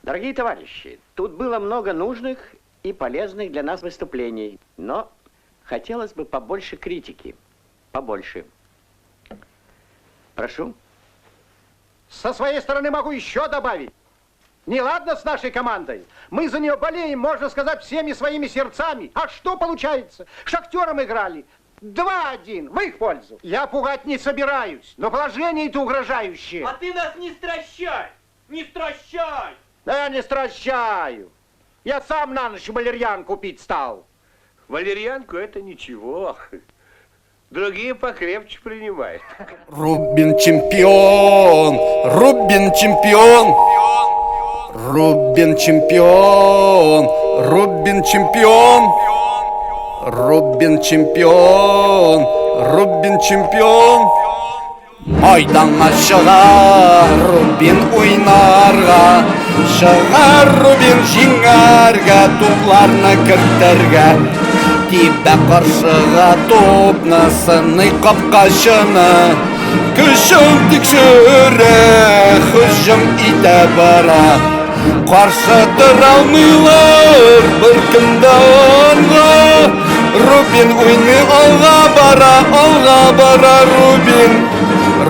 Дорогие товарищи, тут было много нужных и полезных для нас выступлений, но хотелось бы побольше критики. Побольше. Прошу. Со своей стороны могу еще добавить. Неладно с нашей командой. Мы за нее болеем, можно сказать, всеми своими сердцами. А что получается? Шахтером играли. 2-1 в их пользу. Я пугать не собираюсь, но положение-то угрожающее. А ты нас не стращай! Не стращай! Да я не стращаю. Я сам на ночь валерьянку пить стал. Валерьянку это ничего. Другие покрепче принимают. Рубин чемпион! Рубин чемпион! Рубин чемпион! Рубин чемпион! Рубин чемпион! Рубин чемпион! Майданга чыга Рубин уйнарга, чыга Рубин җиңәргә, тупларны кертергә. Тибә каршыга тупны, сыный капкачыны. Көчен тикшерә, һөҗүм итә бара. Каршы тора алмыйлар беркем дә аңа. Рубин уйный алга бара, алга бара Рубин.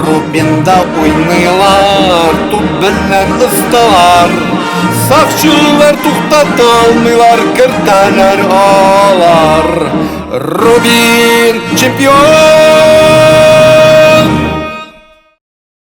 Рубинда уйныйлар, туп белән осталар. Сакчылар туктата алмыйлар, кертәләр алар. Рубин чемпион!